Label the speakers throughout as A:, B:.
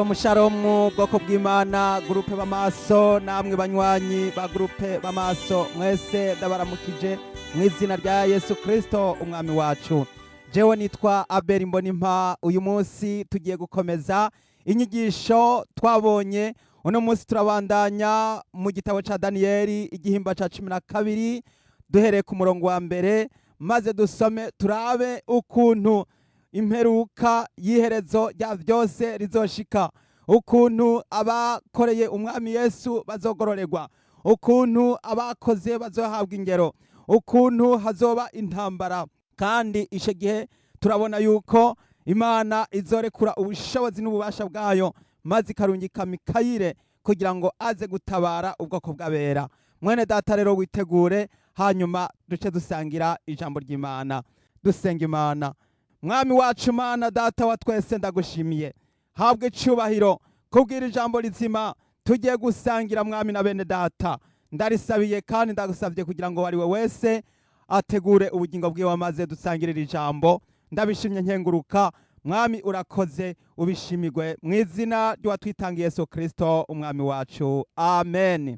A: Shalom shalom, bwoko bw'Imana, groupe b'amaso, namwe banywanyi ba groupe b'amaso mwese, ndabaramukije mu izina rya Yesu Kristo umwami wacu. Jewe nitwa Abel Mbonimpa. Uyu munsi tugiye gukomeza inyigisho twabonye. Uno munsi turabandanya mu gitabo ca Daniyeli, igihimba ca 12, duhereye ku murongo wa mbere, maze dusome turabe ukuntu imperuka y'iherezo rya byose rizoshika, ukuntu abakoreye umwami Yesu bazogororerwa, ukuntu abakoze bazohabwa ingero, ukuntu hazoba intambara. Kandi icyo gihe turabona yuko Imana izorekura ubushobozi n'ububasha bwayo, maze ikarungika Mikayire kugira ngo aze gutabara ubwoko bw'abera. Mwene data, rero witegure, hanyuma duce dusangira ijambo ry'Imana. Dusenga Imana. Mwami wacu, Mana Data wa twese, ndagushimiye, habwa icubahiro kubwira ijambo rizima tugiye gusangira. Mwami, na bene data ndarisabiye kandi ndagusabye kugira ngo uwo wese ategure ubugingo bwiwe, maze dusangirire ijambo. Ndabishimye nkenguruka. Mwami, urakoze, ubishimirwe mu izina ry'uwatwitangiye Yesu Kristo umwami wacu, amen.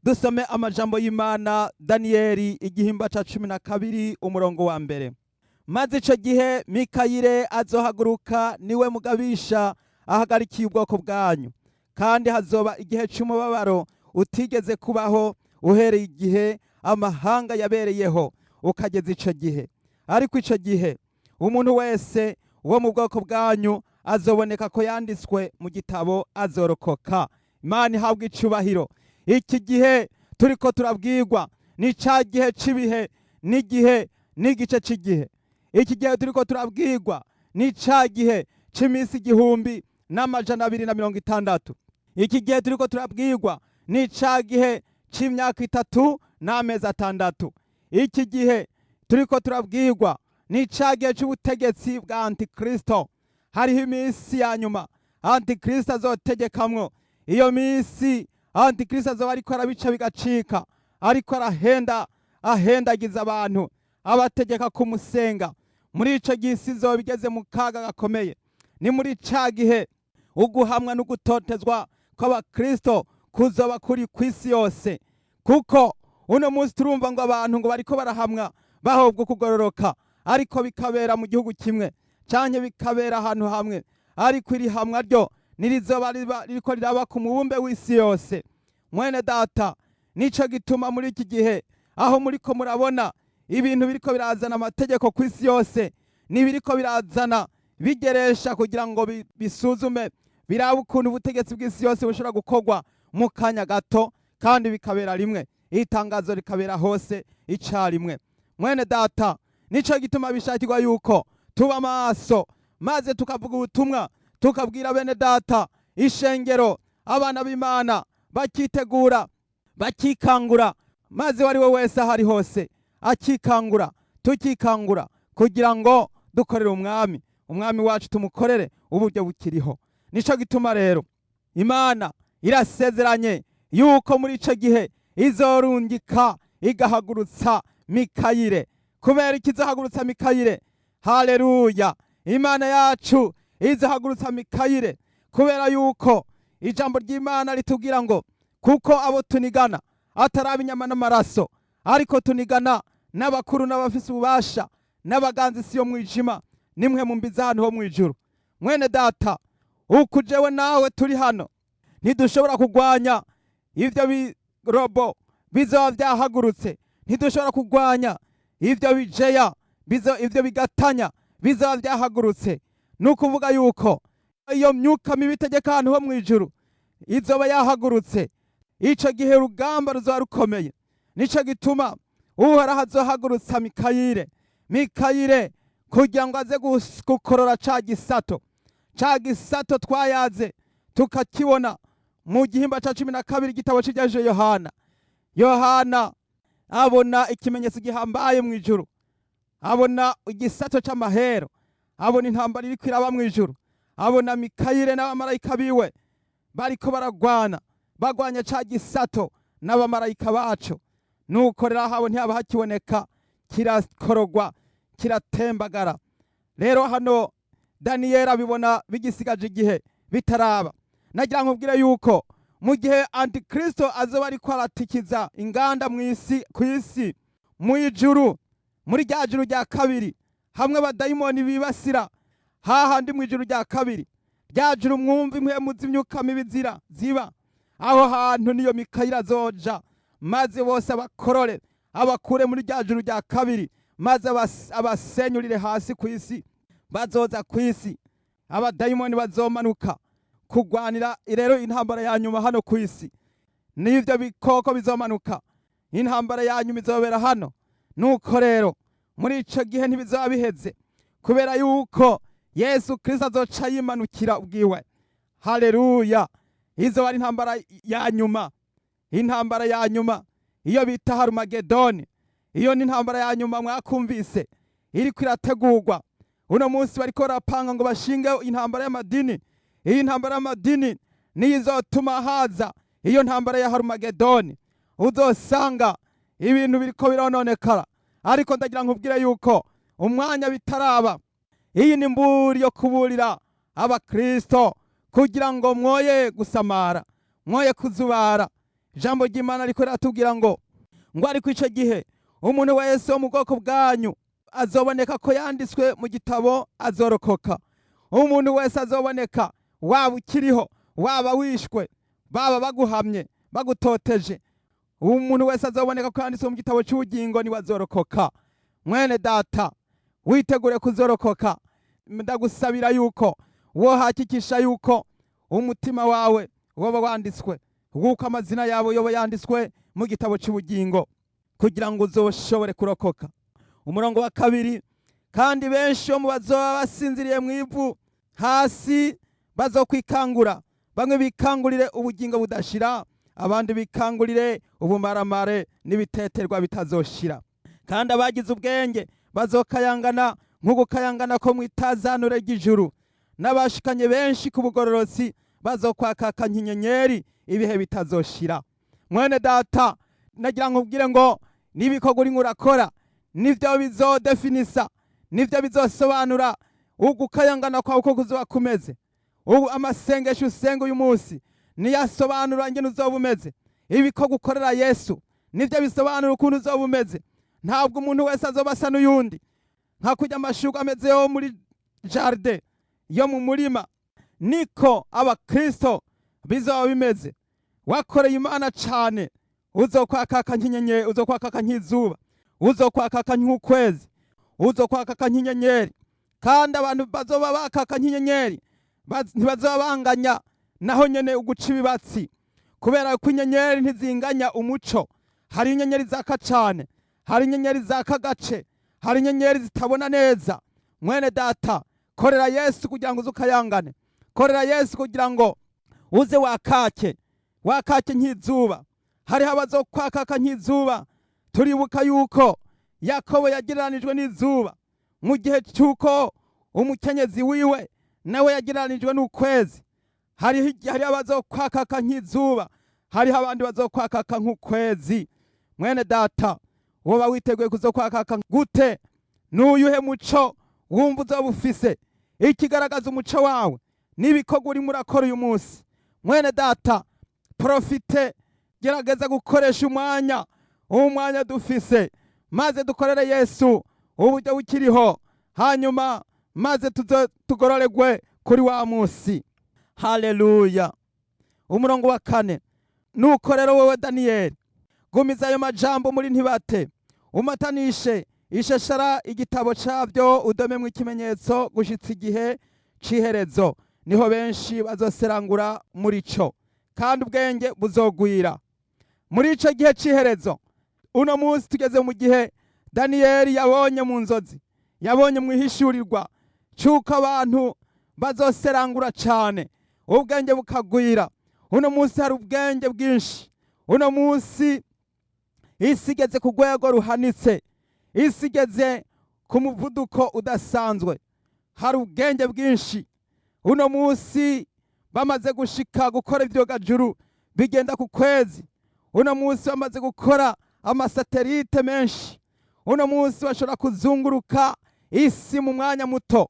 A: Dusome amajambo y'Imana, Daniyeli igihimba ca 12, umurongo wa mbere. Maze ico gihe Mikayire azohaguruka, niwe mugabisha ahagarikiye ubwoko bwanyu, kandi hazoba igihe c'umubabaro utigeze kubaho uhereye igihe amahanga yabereyeho ukageza ico gihe. Ariko ico gihe umuntu wese wo mu bwoko bwanyu azoboneka ko yanditswe mu gitabo azorokoka. Imana ihabwa icubahiro. Iki gihe turiko turabwirwa ni ca gihe c'ibihe n'igihe n'igice c'igihe. Iki gihe turiko turabwirwa ni ca gihe c'iminsi 1260. Iki gihe turiko turabwirwa ni ca gihe c'imyaka 3 n'amezi 6. Iki gihe turiko turabwirwa ni ca gihe c'ubutegetsi bwa Antikristo. Hariho iminsi ya nyuma Antikristo azotegekamwo. Iyo minsi Antikristo azoba ariko arabica bigacika, ariko arahenda, ahendagiza abantu, abategeka kumusenga. Muri ico gihe isi izoba igeze mu kaga gakomeye. Ni muri ca gihe uguhamwa n'ugutotezwa kw'abakristo kuzoba kuri kw'isi yose, kuko uno munsi turumva ngo abantu ngo bariko barahamwa bahobwa kugororoka, ariko bikabera mu gihugu kimwe canke bikabera ahantu hamwe, ariko iri hamwa ryo nirizoba ririko riraba ku mubumbe w'isi yose. Mwene data, nico gituma muri iki gihe aho muriko murabona ibintu biriko birazana amategeko ku isi yose, n'ibiriko birazana bigeresha kugira ngo bisuzume, birabe ukuntu ubutegetsi bw'isi yose bushobora gukorwa mu kanya gato, kandi bikabera rimwe, itangazo rikabera hose icarimwe. Mwene data, nico gituma bishakirwa yuko tuba maso, maze tukavuga ubutumwa, tukabwira bene data, ishengero, abana b'Imana bakitegura, bakikangura, maze uwo ari we wese aho ari hose akikangura, tukikangura kugira ngo dukorere umwami, umwami wacu tumukorere uburyo bukiriho. Nico gituma rero Imana irasezeranye yuko muri ico gihe izorungika, igahagurutsa Mikayire. Kubera ikizohagurutsa Mikayire? Haleluya! Imana yacu izohagurutsa Mikayire kubera yuko ijambo ry'Imana ritubwira ngo kuko abo tunigana atari inyama n'amaraso, ariko tunigana n'abakuru n'abafise ububasha n'abaganza isi yo mwijima nimwe mu mbi z'ahantu ho mw'ijuru. Mwene data, uku jewe nawe turi hano ntidushobora kugwanya ivyo birobo bizoba vyahagurutse, ntidushobora kugwanya ivyo bijeya ivyo bigatanya bizoba vyahagurutse. Ni ukuvuga yuko iyo myuka mibi itegeka ahantu ho mw'ijuru izoba yahagurutse. Ico gihe urugamba ruzoba rukomeye. Nico gituma Uhoraho azohagurutsa Mikayire, Mikayire kugira ngo aze gukorora ca gisato, ca gisato twayaze tukakibona mu gihimba ca 12, igitabo c'Ivyahishuriwe Yohana. Yohana abona ikimenyetso gihambaye mu ijuru, abona igisato c'amahero, abona intambara iriko iraba mu ijuru, abona Mikayire n'abamarayika biwe bariko baragwana, bagwanya ca gisato n'abamarayika baco. Nuko rero aho ntihaba hakiboneka, kirakorogwa, kiratembagara. Rero hano Daniyeli abibona bigisigaje igihe bitaraba. Nagira nkubwire yuko mu gihe Antikristo azoba ariko aratikiza inganda mu isi, ku isi, mu ijuru, muri rya juru rya kabiri, hamwe abadayimoni bibasira hahandi mu ijuru rya kabiri, rya juru mwumva impwemu z'imyuka mibi zira ziba aho hantu, niyo Mikayeli azoja maze bose abakorore, abakure muri rya juru rya kabiri, maze abasenyurire hasi ku isi. Bazoza ku isi, abadayimoni bazomanuka kugwanira rero intambara ya nyuma hano ku isi. N'ivyo bikoko bizomanuka, intambara ya nyuma izobera hano. Nuko rero muri ico gihe ntibizoba biheze, kubera yuko Yesu Kristo azoca yimanukira ubwiwe. Haleluya! Izoba ari intambara ya nyuma, intambara ya nyuma iyo bita Harumagedoni. Iyo ni intambara ya nyuma mwakumvise iriko irategurwa. Uno munsi bariko barapanga ngo bashinge intambara y'amadini. Iyi ntambara y'amadini niyo izotuma haza iyo ntambara ya Harumagedoni. Uzosanga ibintu biriko birononekara, ariko ndagira nkubwire yuko umwanya bitaraba, iyi ni mburi yo kuburira Abakristo kugira ngo mwoye gusamara, mwoye kuzubara. Ijambo ry'Imana riko riratubwira ngo ariko ico gihe umuntu wese wo mu bwoko bwanyu azoboneka ko yanditswe mu gitabo azorokoka. Umuntu wese azoboneka, waba ukiriho, waba wishwe, baba baguhamye, bagutoteje, umuntu wese azoboneka ko yanditswe mu gitabo cy'ubugingo niwe azorokoka. Mwene data, witegure kuzorokoka. Ndagusabira yuko wohakikisha yuko umutima wawe woba wanditswe, wuko amazina yawe yoba yanditswe mu gitabo cy'ubugingo, kugira ngo uzoshobore kurokoka. Umurongo wa 2: kandi benshi bo mu bazoba basinziriye mu ivu hasi bazokwikangura, bamwe bikangurire ubugingo budashira, abandi bikangurire ubumaramare n'ibiteterwa bitazoshira. Kandi abagize ubwenge bazokayangana nk'ugukayangana ko mu itazanure ry'ijuru, n'abashikanye benshi ku bugororotsi bazokwakaka nk'inyenyeri ibihe bitazoshira. Mwene data, nagira nkubwire ngo n'ibikorwa urimo urakora nivyo bizodefinisa, nivyo bizosobanura ugukayangana kwawe uko kuzoba kumeze. Ubu amasengesho usenga uyu munsi niyasobanura ingene uzoba umeze. Ibikorwa ukorera Yesu nivyo bisobanura ukuntu uzoba umeze. Ntabwo umuntu wese azoba asa n'uyundi. Nka kurya amashurwe ameze yo muri jardin, yo mu murima, niko Abakristo bizoba bimeze. Wakoreye Imana cane, uzokwakaka nk'inyenyeri, uzokwakaka nk'izuba, uzokwakaka nk'ukwezi, uzokwakaka nk'inyenyeri. Kandi abantu bazoba bakaka nk'inyenyeri ntibazoba banganya naho nyene uguca ibibatsi, kubera ko inyenyeri ntizinganya umuco. Hari inyenyeri zaka cane, hari inyenyeri zaka gace, hari inyenyeri zitabona neza. Mwene data, korera Yesu kugira ngo uze ukayangane. Korera Yesu kugira ngo uze wakake, wakake nk'izuba. Hariho abazokwakaka nk'izuba. Turibuka yuko Yakobo yagereranijwe n'izuba, mu gihe cy'uko umukenyezi wiwe nawe yagereranijwe n'ukwezi. Hariho abazokwakaka nk'izuba, hariho abandi bazokwakaka nk'ukwezi. Mwene data, woba witeguye kuzokwakaka gute? N'uyuhe muco wumva uzoba ufise? Ikigaragaza umuco wawe n'ibikorwa urimo urakora uyu munsi. Mwene data, profite, gerageza gukoresha umwanya, umwanya dufise, maze dukorere Yesu uburyo bukiriho, hanyuma maze tuze tugororegwe kuri wa munsi. Haleluya! Umurongo wa 4: nuko rero wowe Daniyeli, gumiza ayo majambo muri ntibate, umatanishe ishashara igitabo cabyo, udomemwo ikimenyetso gushitsa igihe c'iherezo. Niho benshi bazoserangura muri co, kandi ubwenge buzogwira muri ico gihe c'iherezo. Uno munsi tugeze mu gihe Daniyeli yabonye mu nzozi, yabonye mu ihishurirwa, c'uko abantu bazoserangura cane, ubwenge bukagwira. Uno munsi hari ubwenge bwinshi. Uno munsi isi igeze ku rwego ruhanitse, isi igeze ku muvuduko udasanzwe, hari ubwenge bwinshi. Uno munsi bamaze gushika gukora ivyogajuru bigenda ku kwezi. Uno munsi bamaze gukora amasatelite menshi. Uno munsi bashobora kuzunguruka isi mu mwanya muto.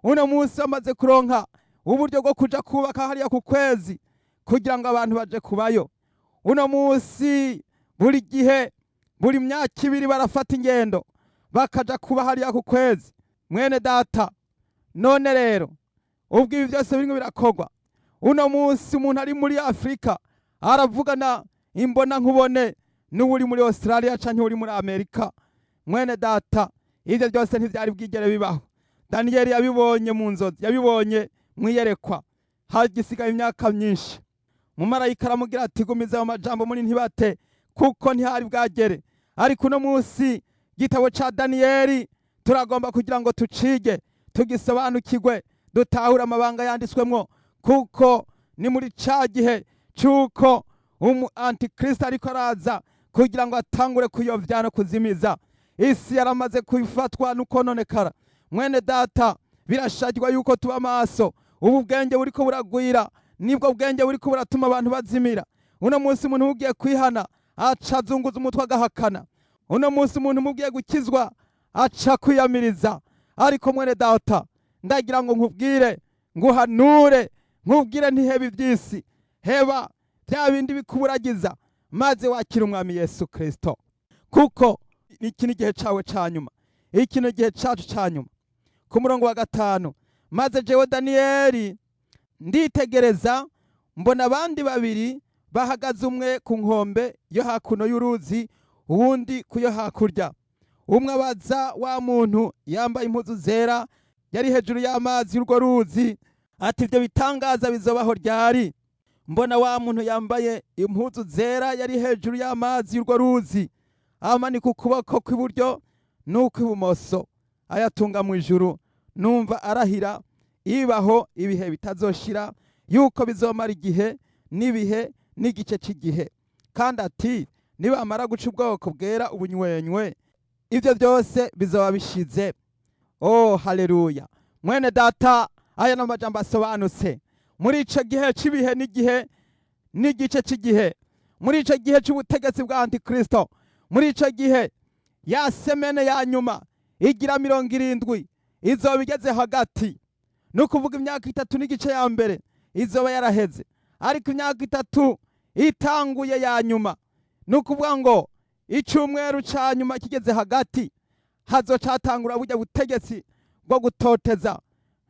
A: Uno munsi bamaze kuronka Uburyo bwo kuja kubaka hariya ku kwezi kugira ngo abantu baje kubayo. Uno munsi buri gihe, buri myaka 2 barafata ingendo bakaja kuba hariya ku kwezi. Mwene data, none rero ubwo ibi byose birimo birakorwa, uno munsi umuntu ari muri Afurika aravugana imbona nkubone n'uri muri Australia canke uri muri Amerika. Mwene data, ivyo byose ntivyari bwigere bibaho. Daniyeli yabibonye mu nzozi, yabibonye mwiyerekwa, hagisigaye imyaka myinshi. Umumarayika aramubwira ati: "Gumiza ayo majambo muri ntibate, kuko ntihari bwagere." Ariko uno munsi igitabo ca Daniyeli turagomba kugira ngo tucige, tugisobanukirwe, dutahure amabanga yanditswemwo, kuko ni muri ca gihe c'uko umu antikristo ariko araza kugira ngo atangure kuyovya no kuzimiza. Isi yaramaze kufatwa n'ukononekara. Mwene data, birashakirwa yuko tuba maso. Ubu bwenge buriko buragwira, nibwo bwenge buriko buratuma abantu bazimira. Uno munsi umuntu ugiye kwihana aca azunguza umutwe agahakana. Uno munsi umuntu umubwiye gukizwa aca kwiyamiriza. Ariko mwene data, ndagira ngo nkubwire, nguhanure, nkubwire: ntiheba iby'isi, heba bya bindi bikuburagiza, maze wakira Umwami Yesu Kristo, kuko iki ni igihe cawe ca nyuma, iki ni igihe cacu ca nyuma. Ku murongo wa 5: "Maze jewe Daniyeli nditegereza, mbona abandi babiri bahagaze, umwe ku nkombe yo hakuno y'uruzi, uwundi ku yo hakurya. Umwe abaza wa muntu yambaye impuzu zera yari hejuru y'amazi y'urwo ruzi ati: 'Ibyo bitangaza bizobaho ryari?' Mbona wa muntu yambaye impuzu zera yari hejuru y'amazi y'urwo ruzi amanika ukuboko kw'iburyo n'ukw'ibumoso, ayatunga mu ijuru. Numva arahira ibaho ibihe bitazoshira yuko bizomara igihe n'ibihe n'igice cy'igihe, kandi ati: 'Nibamara guca ubwoko bwera ubunywenywe, ibyo byose bizoba bishize.'" Oh, haleluya! Mwene data, aya ni amajambo asobanutse. Muri ico gihe c'ibihe n'igihe n'igice cy'igihe, muri ico gihe c'ubutegetsi bwa antikristo, muri ico gihe ya semaine ya nyuma igira 70 izoba igeze hagati. Ni ukuvuga imyaka 3 n'igice ya mbere izoba yaraheze, ariko imyaka 3 itanguye ya nyuma, ni ukuvuga ngo icyumweru ca nyuma kigeze hagati, hazocatangura burya butegetsi bwo gutoteza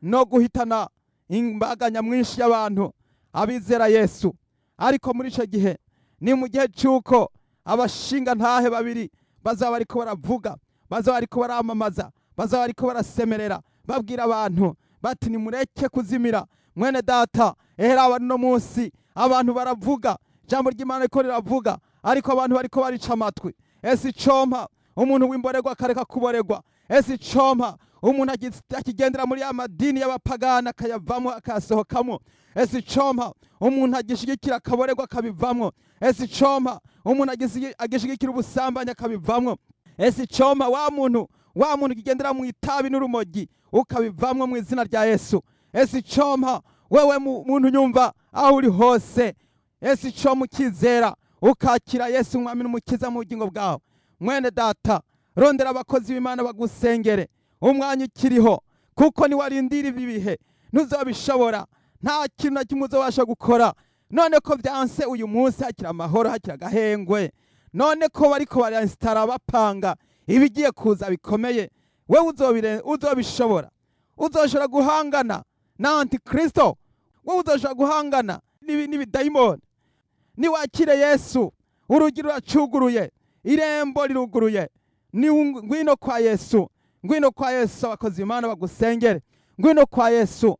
A: no guhitana imbaga nyamwinshi y'abantu abizera Yesu. Ariko muri ico gihe ni mu gihe cy'uko abashinga ntahe babiri bazaba bariko baravuga, bazaba bariko baramamaza, bazaba bariko barasemerera, babwira abantu bati: "Nimureke kuzimira." Mwene data, ehera abantu no munsi abantu baravuga, ijambo ry'Imana riko riravuga, ariko abantu bariko barica amatwi. Ese icompa umuntu w'imborerwa akareka kuboregwa? Ese icompa umuntu akigendera muri ya madini y'abapagani akayavamo, akayasohokamo? Ese icompa umuntu agishigikira akaboregwa akabivamwo? Ese icompa umuntu agishigikira ubusambanyi akabivamwo? Ese icompa wa muntu ukigendera mu itabi n'urumogi ukabivamwo mu izina rya Yesu? Ese icompa wewe muntu nyumva aho uri hose, ese icompa ukizera ukakira Yesu Umwami n'Umukiza mu bugingo bwawe? Mwene data, rondera abakozi b'Imana bagusengere umwanya ukiriho, kuko niwarindira ibi bihe ntuzobishobora. Nta kintu na kimwe uzobasha gukora. None ko byanse uyu munsi hakiri amahoro, hakiri agahengwe, none ko bariko baransitara bapanga ibigiye kuza bikomeye, wewe uzobishobora? Uzoshobora guhangana na antikristo? Wowe uzoshobora guhangana n'ibidayimoni? Niwakire Yesu, urugi ruracuguruye, irembo riruguruye. Ni ngwino kwa Yesu, ngwino kwa Yesu, abakozi b'Imana bagusengere. Ngwino kwa Yesu.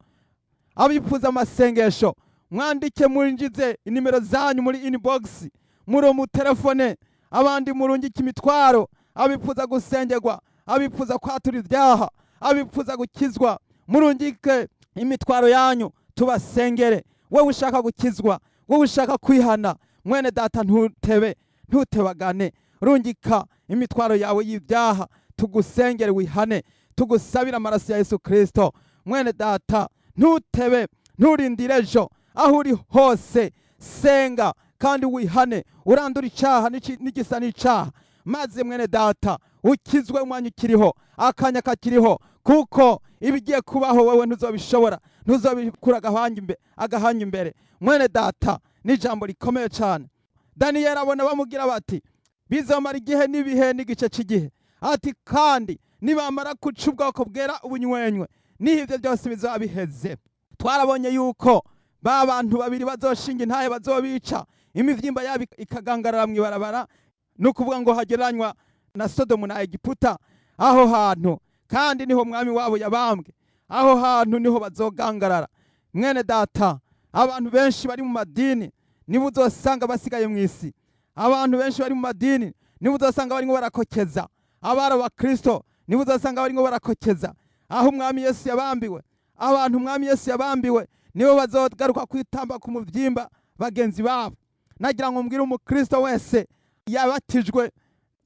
A: Abifuza amasengesho mwandike, mwinjize inimero zanyu muri inbox, muri mu telefone, abandi murungike imitwaro. Abifuza gusengerwa, abifuza kwatura ibyaha, abifuza gukizwa, murungike imitwaro yanyu tubasengere. Wowe ushaka gukizwa, wowe ushaka kwihana, mwene data, ntutebe, ntutebagane. Rungika imitwaro yawe y'ibyaha tugusengere wihane, tugusabire amaraso ya Yesu Kristo. Mwene data, ntutebe, nturindire ejo. Aho uri hose senga kandi wihane, urandura icyaha n'igisa n'icyaha. Maze mwene data, ukizwe umwanya ukiriho, akanya kakiriho, kuko ibigiye kubaho wowe ntuzobishobora, ntuzobikura agahanga imbere. Mwene data, ni ijambo rikomeye cyane. Daniyeli abona bamubwira bati bizomara igihe n'ibihe n'igice cy'igihe, ati kandi nibamara guca ubwoko bwera ubunywenywe, niho ibyo byose bizaba biheze. Twarabonye yuko ba bantu babiri bazoshinga intahe bazobica, imivyimba yabo ikagangarara mu ibarabara, ni ukuvuga ngo hagereranywa na Sodomu na Egiputa. Aho hantu kandi niho mwami wabo yabambwe, aho hantu niho bazogangarara. Mwene data, abantu benshi bari mu madini nibo uzosanga basigaye mu isi. Abantu benshi bari mu madini nibo uzosanga barimo barakokeza abari abakristo, nibo uzosanga barimo barakokeza aho umwami Yesu yabambiwe. Abantu umwami Yesu yabambiwe nibo bazogaruka kwitamba ku muvyimba bagenzi babo. Nagira ngo mbwire umukristo wese yabatijwe,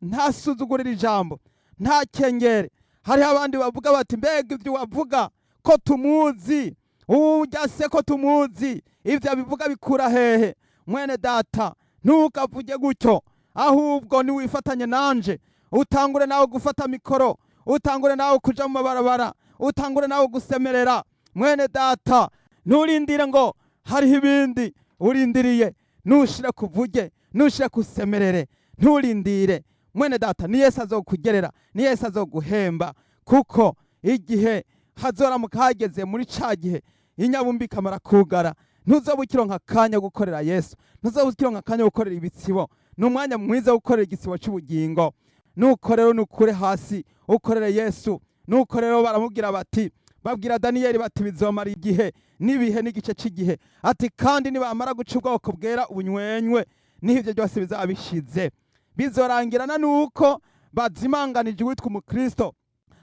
A: ntasuzugurira ijambo, nta kengere. Hariho abandi bavuga bati mbega ibyo wavuga ko tumuzi, ujya se ko tumuzi, ibyo abivuga bikura hehe? Mwene data, ntukavuge gutyo, ahubwo niwifatanye nanje, utangure nawe gufata mikoro, utangure nawe kuja mu mabarabara, utangure nawe gusemerera. Mwene data, nturindire ngo hariho ibindi urindiriye, nushire kuvuge, nushire kusemerere, nturindire. Mwene data, ni Yesu azokugerera, ni Yesu azoguhemba, kuko igihe hazoramuka hageze muri ca gihe inyabumbi ikamara kugara, ntuzoba ukironka akanya gukorera Yesu, ntuzoba ukironka akanya gukorera ibitsibo. Ni umwanya mwiza wo gukorera igitsibo cy'ubugingo. Nuko rero nukure hasi ukorere Yesu. Nuko rero baramubwira bati, babwira Daniyeli bati bizomara igihe n'ibihe n'igice cy'igihe, ati kandi nibamara guca ubwoko bwera ubunywenywe, niho ibyo byose bizaba bishize. Bizorangirana nuko bazimanganije uwitwa umukristo.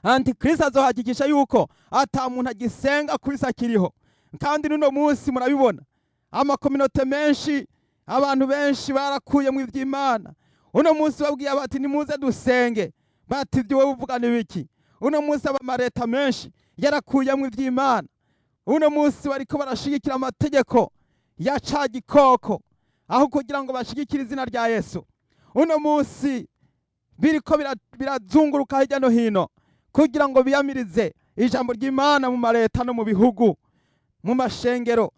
A: Antikristo azohakikisha yuko ata muntu agisenga ku isi akiriho. Kandi n'uno munsi murabibona, amakominote menshi, abantu benshi barakuyemo iby'Imana. Uno munsi babwiye bati nimuze dusenge, bati ibyo wowe uvuga ni biki? Uno munsi amareta menshi yarakuyemo iby'Imana. Uno munsi bariko barashigikira amategeko ya ca gikoko aho kugira ngo bashigikire izina rya Yesu. Uno munsi biriko birazunguruka hirya no hino kugira ngo biyamirize ijambo ry'Imana mu mareta no mu bihugu, mu mashengero.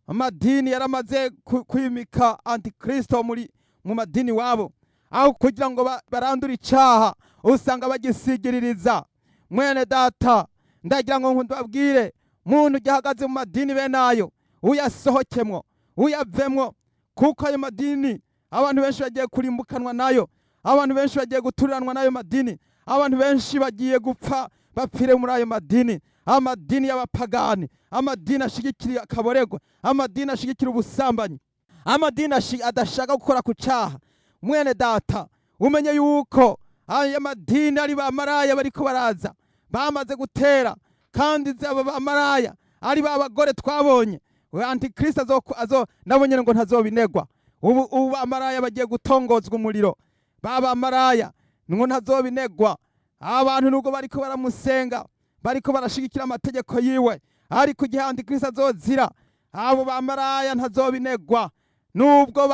A: Amadini yaramaze kwimika antikristo mu madini wabo, aho kugira ngo barandure icaha usanga bagisigiririza. Mwene data, ndagira ngo ndababwire, muntu ugihagaze mu madini bene ayo, uyasohokemwo, uyavemwo, kuko ayo madini abantu benshi bagiye kurimbukanwa nayo, abantu benshi bagiye guturiranwa n'ayo madini, abantu benshi bagiye gupfa bapfire muri ayo madini. Amadini y'abapagani, amadini ashigikira akaboregwa, amadini ashigikira ubusambanyi, amadini adashaka gukora ku caha. Mwene data, umenye yuko aya madini ari ba maraya bariko baraza, bamaze gutera, kandi aba ba maraya ari ba bagore twabonye. Antikristo azo nabo nyene ngo ntazobinegwa. Ubu amaraya bagiye gutongozwa umuriro, ba bamaraya ngo ntazobinegwa. Abantu nubwo bariko baramusenga, bariko barashigikira amategeko yiwe, ariko igihe antikristo azozira, abo bamaraya ntazobinegwa, nubwo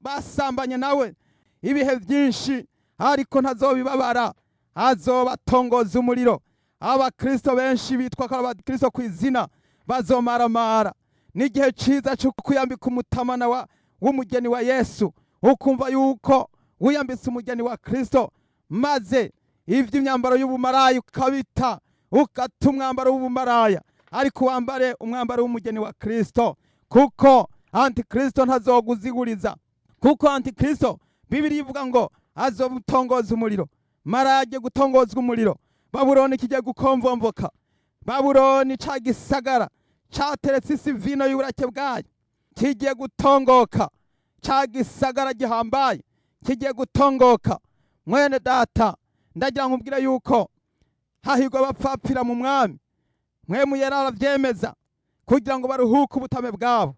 A: basambanye nawe ibihe byinshi, ariko ntazobibabara, azobatongoza umuriro. Abakristo benshi bitwa ko abakristo ku izina bazomaramara. N'igihe ciza cyo kwiyambika umutamana w'umugeni wa Yesu, ukumva yuko wiyambitse umugeni wa Kristo, maze ivy'imyambaro y'ubumaraya ukabita, ukata umwambaro w'ubumaraya, ariko wambare umwambaro w'umugeni wa Kristo, kuko antikristo ntazoguziguriza. Kuko antikristo Bibiliya ivuga ngo azobutongoza umuriro. Maraya agiye gutongozwa umuriro. Babuloni kigiye gukomvomvoka. Babuloni ca gisagara cateretse isi vino y'uburake bwayo kigiye gutongoka. Ca gisagara gihambaye kigiye gutongoka. Mwene data, ndagira ngo mbwire yuko hahirwa abapfapfira mu mwami. Mwe muyera aravyemeza kugira ngo baruhuke ubutame bwabo.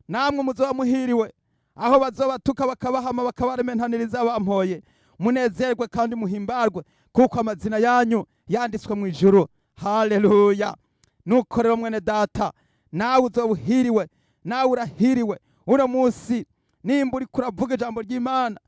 A: Namwe muzoba muhiriwe aho bazobatuka bakabahama bakabarementaniriza bampoye. Munezerwe kandi muhimbarwe, kuko amazina yanyu yanditswe mu ijuru. Haleluya. Nuko rero mwene data, nawe uzoba uhiriwe, nawe urahiriwe uno munsi nimba uriko uravuga ijambo ry'Imana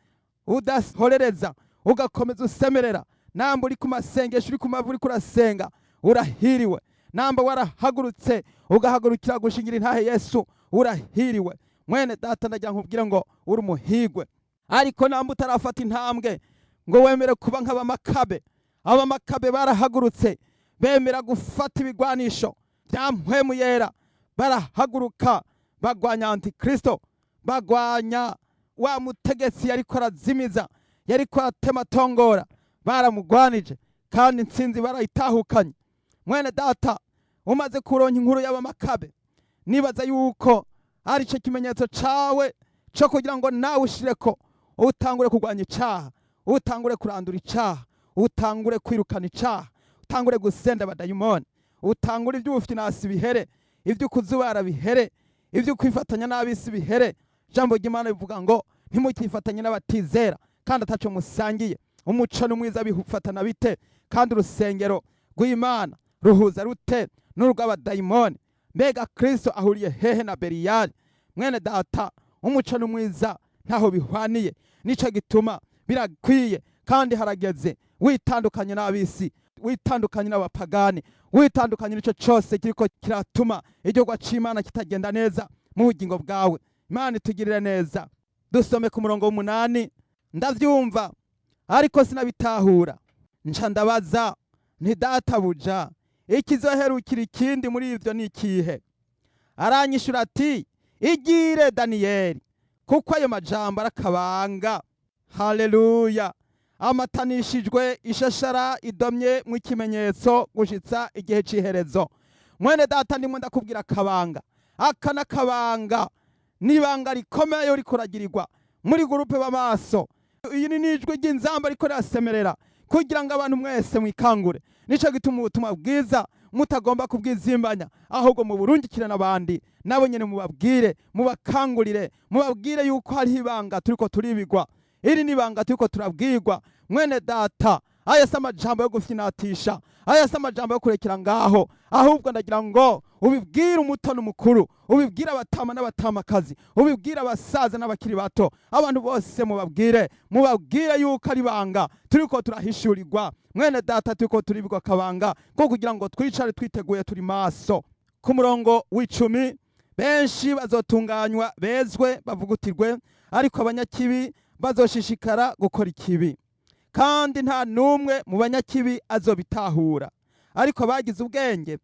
A: udahorereza, Ugakomeza usemerera. Namba uri ku masengesho, uri ku mavi, uriko urasenga, urahiriwe. Namba warahagurutse ugahagurukira gushingira intahe Yesu, urahiriwe. Mwene data, ndagira nkubwire ngo uri umuhigwe. Ariko namba utarafata intambwe ngo wemere kuba nk'abamakabe, abamakabe barahagurutse bemera gufata ibigwanisho bya Mpwemu Yera, barahaguruka bagwanya Antikristo, bagwanya wa mutegetsi yariko arazimiza, yariko aratema tongora. Baramugwanije kandi intsinzi barayitahukanye. Mwene data, umaze kuronka inkuru y'abamakabe, nibaza yuko ari cyo kimenyetso cawe cyo kugira ngo nawe ushireko, utangure kurwanya icaha, utangure kurandura icaha, utangure kwirukana icaha, utangure gusenda abadayimoni, utangure iby'ubufinasi bihere, ibyo kuzubara bihere, ibyo kwifatanya n'ab'isi bihere. Ijambo ry'Imana rivuga ngo ntimukifatanye n'abatizera kandi ataco musangiye. Umuco n'umwiza bifatana bite? Kandi urusengero rw'Imana ruhuza rute n'urw'abadayimoni? Mbega Kristo ahuriye hehe na Beriyari? Mwene data, umuco n'umwiza ntaho bihwaniye. Nico gituma birakwiye kandi harageze witandukanye n'ab'isi, witandukanye n'abapagani, witandukanye n'ico cose kiriko kiratuma igikorwa c'Imana kitagenda neza mu bugingo bwawe. Imana itugirire neza. Dusome ku murongo w'8. Ndavyumva ariko sinabitahura, nca ndabaza nti: "Databuja, ikizoherukira ikindi muri ivyo ni ikihe?" Aranyishura ati: "Igire, Daniyeli, kuko ayo majambo arakabanga." Haleluya! Amatanishijwe ishashara idomye mu ikimenyetso gushitsa igihe c'iherezo. Mwene data, ndimo ndakubwira akabanga. Aka n'akabanga, n'ibanga rikomeye uriko uragirirwa muri groupe b'amaso. Iyi ni nijwi ry'inzamba ariko rirasemerera kugira ngo abantu mwese mwikangure. Nico gituma ubutumwa bwiza mutagomba kubwizimbanya, ahubwo muburungikire n'abandi, nabo nyene mubabwire, mubakangurire, mubabwire yuko hariho ibanga turiko turibigwa. Iri ni ibanga turiko turabwirwa. Mwene data, aya si amajambo yo gufyinatisha, aya si amajambo yo kurekera ngaho, ahubwo ndagira ngo ubibwire umuto n'umukuru, ubibwire abatama n'abatamakazi, ubibwire abasaza n'abakiri bato, abantu bose mubabwire, mubabwire yuko ari ibanga turiko turahishurirwa. Mwene data, turiko turibirwa akabanga ko kugira ngo twicare twiteguye, turi maso. Ku murongo w'10: benshi bazotunganywa, bezwe, bavugutirwe, ariko abanyakibi bazoshishikara gukora ikibi, kandi nta n'umwe mu banyakibi azobitahura, ariko abagize ubwenge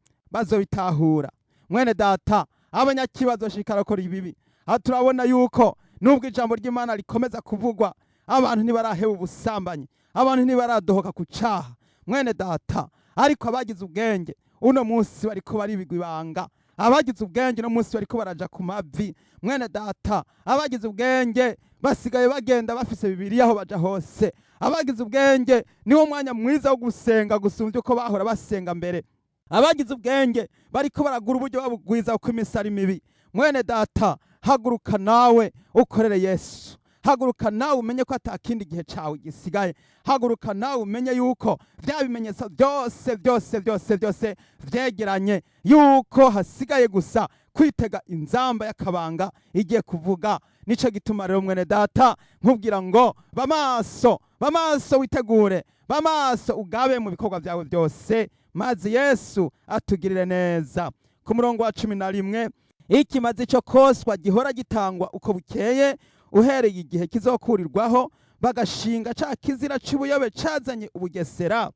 A: bazobitahura. Mwene data, abanyakibi bazoshishikara gukora ibibi. Aha turabona yuko nubwo ijambo ry'Imana rikomeza kuvugwa, abantu ntibaraheba ubusambanyi, abantu ntibaradohoka ku caha, mwene data. Ariko abagize ubwenge uno munsi bariko baribigwa ibanga. Abagize ubwenge uno munsi bariko baraja ku mavi. Mwene data, abagize ubwenge basigaye bagenda bafise Bibiliya aho baja hose. Abagize ubwenge niwo mwanya mwiza wo gusenga gusumbya uko bahora basenga mbere. Abagize ubwenge bariko baragura uburyo babugwiza kuko imisi ari mibi. Mwene data, haguruka nawe ukorere Yesu. Haguruka nawe umenye ko atakindi gihe cawe gisigaye. Haguruka nawe umenye yuko bya bimenyetso byose byose byose byose vyegeranye, yuko hasigaye gusa kwitega inzamba y'akabanga igiye kuvuga. Nico gituma rero, mwene data, nkubwira ngo bamaso, bamaso, witegure, bamaso, ugabe mu bikorwa byawe byose, maze Yesu atugirire neza. Ku murongo wa 11: ikimazi cyo koswa gihora gitangwa uko bukeye, uhereye igihe kizokurirwaho bagashinga ca kizira c'ubuyobe cazanye ubugesera,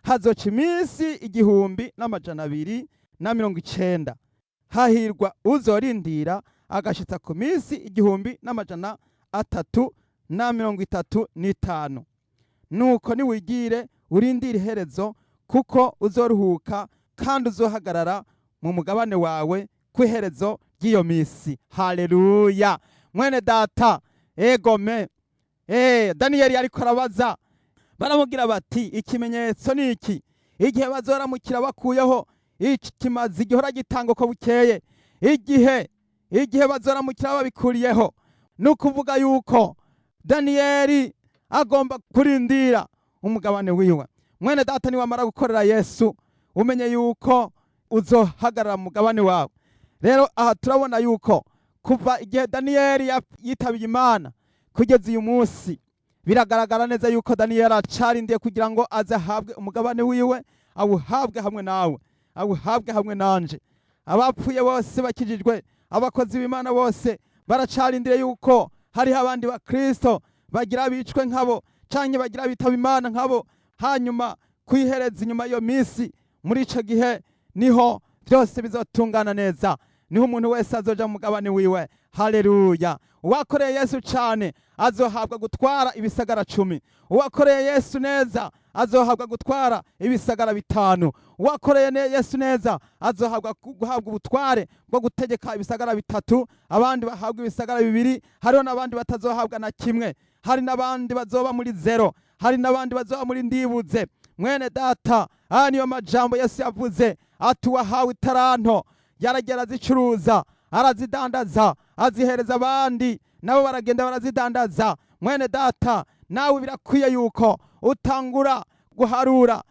A: hazoca iminsi 1290. Hahirwa uzorindira agashitsa ku minsi 1335. Nuko niwigire urindire iherezo, kuko uzoruhuka kandi uzohagarara mu mugabane wawe ku iherezo ry'iyo misi. Haleluya! Mwene data, egome. Daniyeli ariko arabaza, baramubwira bati: "Ikimenyetso ni iki, igihe bazoramukira bakuyeho iki kimazi gihora gitanga uko bukeye?" Igihe bazoramukira babikuriyeho, ni ukuvuga yuko Daniyeli agomba kurindira umugabane wiwe. Mwene data, niwamara gukorera Yesu, umenye yuko uzohagarara mu mugabane wawe. Rero aha turabona yuko kuva igihe Daniyeli yitabiye Imana kugeza uyu munsi, Biragaragara neza yuko Daniyeli acarindiye kugira ngo aze ahabwe umugabane wiwe, awuhabwe hamwe nawe, awuhabwe hamwe nanje. Abapfuye bose bakijijwe, abakozi b'Imana bose baracarindiriye yuko hariho abandi bakristo bagira bicwe nkabo canke bagira bitaba Imana nkabo, hanyuma kwihereza inyuma y'iyo minsi. Muri ico gihe niho byose bizotungana neza, niho umuntu wese azoja mu mugabane wiwe. Haleluya! Uwakoreye Yesu cane azohabwa gutwara ibisagara 10. Uwakoreye Yesu neza azohabwa gutwara ibisagara 5. Uwakoreye Yesu neza azohabwa guhabwa ubutware bwo gutegeka ibisagara 3, abandi bahabwa ibisagara 2. Hariho n'abandi batazohabwa na kimwe, hari n'abandi bazoba muri 0, hari n'abandi bazoba muri ndibuze. Mwene data, aya niyo majambo Yesu yavuze ati: uwahawe itaranto yaragera azicuruza, arazidandaza, azihereza abandi, nabo baragenda barazidandaza. Mwene data, nawe birakwiye yuko utangura guharura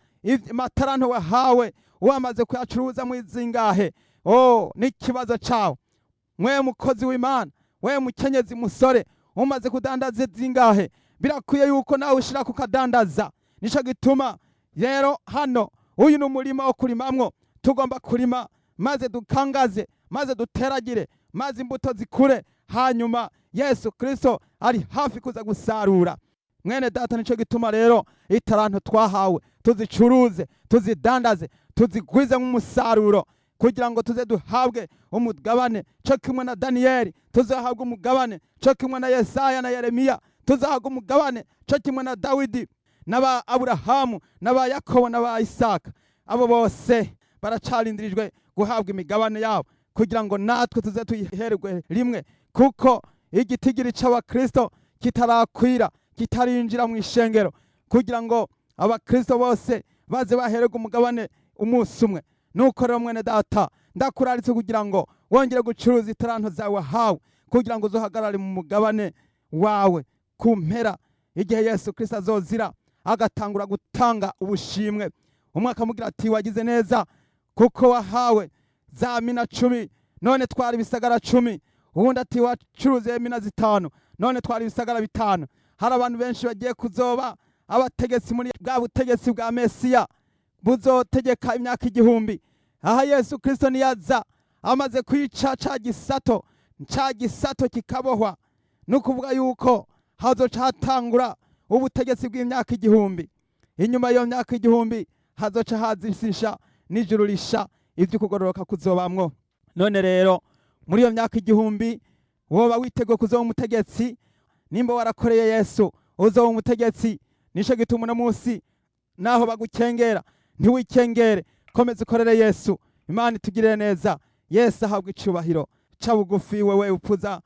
A: amataranto wahawe, wamaze kuyacuruza mu zingahe? Oh, n'ikibazo cawe, mwe mukozi w'Imana, we mukenyezi, musore, umaze kudandaza zingahe? Birakwiye yuko nawe ushira kukadandaza. Nico gituma rero hano uyu ni umurima wo kurimamwo. Tugomba kurima maze dukangaze, maze duteragire, maze imbuto zikure, hanyuma Yesu Kristo ari hafi kuza gusarura. Mwene data, nico gituma rero itaranto twahawe tuzicuruze, tuzidandaze, tuzigwize nk'umusaruro, kugira ngo tuze duhabwe umugabane co kimwe na Daniyeli, tuzahabwa umugabane co kimwe na Yesaya na Yeremiya, tuzahabwa umugabane co kimwe na Dawidi n'aba Aburahamu n'aba Yakobo n'aba Isaka. Abo bose baracarindirijwe guhabwa imigabane yabo, kugira ngo natwe tuze tuyihererwe rimwe, kuko igitigiri c'abakristo kitarakwira, kitarinjira mu ishengero, kugira ngo abakristo bose baze bahererwe umugabane umunsi umwe. Nuko rero, mwene data, ndakuraritse kugira ngo wongere gucuruza itaranto zawe wahawe, kugira ngo uzohagarare mu mugabane wawe ku mpera, igihe Yesu Kristo azozira agatangura gutanga ubushimwe. Umwe akamubwira ati: wagize neza, kuko wahawe za mina 10, none twara ibisagara 10. Uwundi ati: wacuruze mina 5, none twara ibisagara 5. Hari abantu benshi bagiye kuzoba abategetsi muri bwa butegetsi bwa Mesiya buzotegeka imyaka 1000. Aha Yesu Kristo niyaza amaze kwica ca gisato, ca gisato kikabohwa, ni ukuvuga yuko hazoca hatangura ubutegetsi bw'imyaka 1000. Inyuma y'iyo myaka 1000 hazoca hazisisha n'ijuru risha, ibyo kugororoka kuzobamwo. None rero muri iyo myaka 1000 woba witeguye kuzoba umutegetsi? Nimba warakoreye Yesu, uzoba umutegetsi. Nico gituma uno munsi naho bagukengera, ntiwikengere, komeza ukorere Yesu. Imana itugirire neza, Yesu ahabwa icubahiro. Ca bugufi, wewe upfuza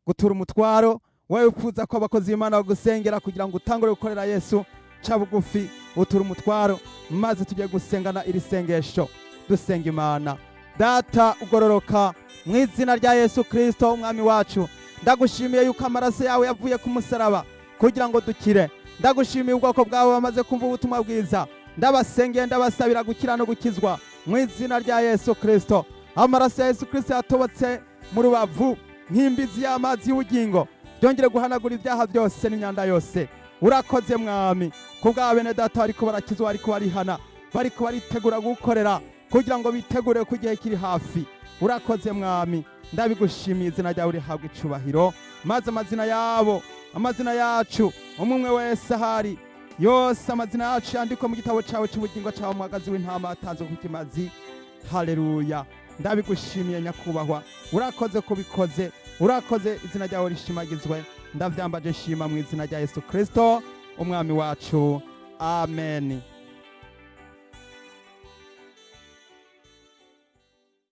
A: gutura umutwaro, wewe upfuza ko abakozi b'Imana bagusengera kugira ngo utangure gukorera Yesu. Ca bugufi, utura umutwaro, maze tugiye gusengana iri sengesho. Dusenga Imana. Data ugororoka, mu izina rya Yesu Kristo umwami wacu, ndagushimiye yuko amaraso yawe yavuye ku musaraba kugira ngo dukire. Ndagushimiye ubwoko bwawe bamaze kumva ubutumwa bwiza. Ndabasengeye, ndabasabira gukira no gukizwa mu izina rya Yesu Kristo. Amaraso ya Yesu Kristo yatobotse mu rubavu nk'imbizi y'amazi y'ubugingo, byongere guhanagura ibyaha byose n'imyanda yose. Urakoze Mwami kubwa bene data bariko barakizwa, bariko barihana, bariko baritegura gukorera kugira ngo bitegure ku gihe kiri hafi. Urakoze Mwami, ndabigushimiye, izina ryawe rihabwa icubahiro. Maze amazina yabo, amazina yacu, umwe umwe wese ahari yose, amazina yacu yandikwa mu gitabo cyawe cy'ubugingo cyawe, umuhagazi w'intama yatanzwe ku kimazi. Haleluya! Ndabigushimiye nyakubahwa, urakoze kubikoze, urakoze, izina ryawe rishimagizwe. Ndavyambaje shima mu izina rya Yesu Kristo umwami wacu, amen.